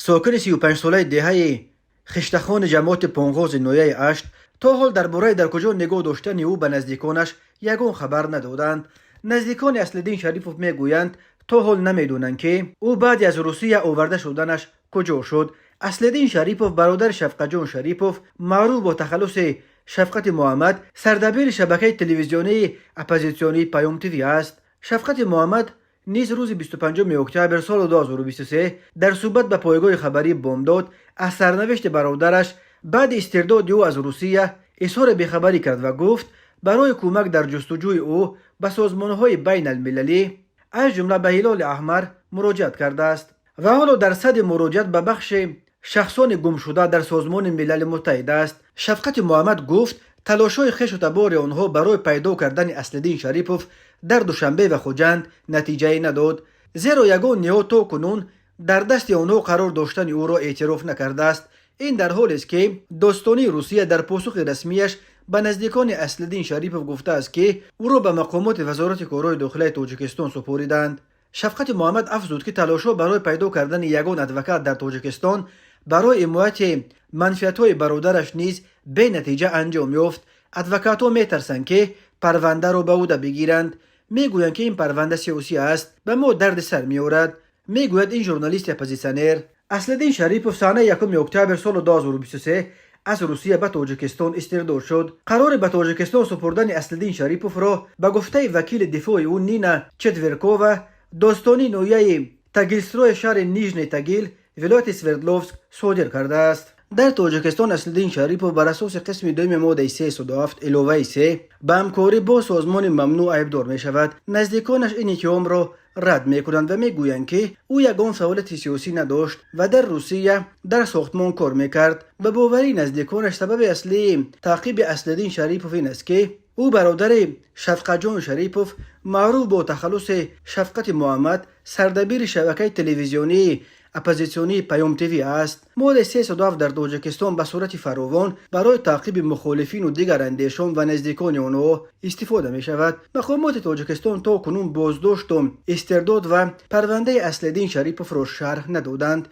Сокини 35-солаи деҳаи Хиштахони ҷамоати Понғози ноҳияи Ашт, то ҳол дар бораи дар куҷо нигоҳ доштани ӯ ба наздиконаш ягон хабар надоданд. Наздикони Аслиддин Шарипов мегӯянд, то ҳол намедонанд, ки ӯ баъди аз Русия оварда шуданаш куҷо шуд. Аслиддин Шарипов бародари Шафқатҷон Шарипов, маъруф бо тахаллуси Шафқати Муҳаммад, сардабири шабакаи телевизионии оппозитсионии Паём ТВ аст. Шафқати Муҳаммад низ рӯзи 25 октябр соли 2023 дар суҳбат ба пойгоҳи хабарии Бомдод аз сарнавишти бародараш баъди истирдоди ӯ аз Русия изҳори бехабарӣ кард ва гуфт, барои кӯмак дар ҷустуҷӯи ӯ ба созмонҳои байналмилалӣ, аз ҷумла ба Ҳилоли Аҳмар, муроҷиат кардааст ва ҳоло дар сади муроҷиат ба бахши шахсони гумшуда дар Созмони Милали Муттаҳид аст. Шафқати Муҳаммад гуфт, талошҳои хешу табори онҳо барои пайдо кардани Аслиддин Шарипов дар Душанбе ва Хуҷанд натиҷае надод, зеро ягон ниҳод то кунун дар дасти онҳо қарор доштани ӯро эътироф накардааст. Ин дар ҳолест, ки додситонии Русия дар посухи расмияш ба наздикони Аслиддин Шарипов гуфтааст, ки ӯро ба мақомоти Вазорати корҳои дохилаи Тоҷикистон супориданд. Шафқати Муҳаммад афзуд, ки талошҳо барои пайдо кардани ягон адвокат дар Тоҷикистон барои ҳимояти манфиатҳои бародараш низ бенатиҷа анҷом ёфт. Адвокатҳо метарсанд, ки парвандаро ба ӯда бигиранд. Мегӯянд, ки ин парванда сиёсӣ аст, ба мо дарди сар меорад, мегӯяд ин журналисти оппозитсионер. Аслиддин Шарипов санаи 1 октябр соли 2023 аз Русия ба Тоҷикистон истирдод шуд. Қарори ба Тоҷикистон супурдани Аслиддин Шариповро, ба гуфтаи вакили дифои ӯ Нина Четверкова, додситонии ноҳияи Тагилстрои шаҳри Нижний Тагил вилояти Свердловск содир кардааст. Дар Тоҷикистон Аслиддин Шарипов бар асоси қисми дуюми моддаи 307 иловаи 3 ба ҳамкорӣ бо созмони мамнӯъ айбдор мешавад. Наздиконаш ин иттиҳомро рад мекунанд ва мегӯянд, ки ӯ ягон фаъолияти сиёсӣ надошт ва дар Русия дар сохтмон кор мекард. Ба боварии наздиконаш, сабаби аслии таъқиби Аслиддин Шарипов ин аст, ки ӯ бародари Шафқатҷон Шарипов, маъруф бо тахаллуси Шафқати Муҳаммад, сардабири шабакаи телевизионии оппозитсионии Паём ТВ аст. Моддаи 307 дар Тоҷикистон ба сурати фаровон барои таъқиби мухолифину дигарандешон ва наздикони онҳо истифода мешавад. Мақомоти Тоҷикистон то кунун боздошту истирдод ва парвандаи Аслиддин Шариповро шарҳ надоданд.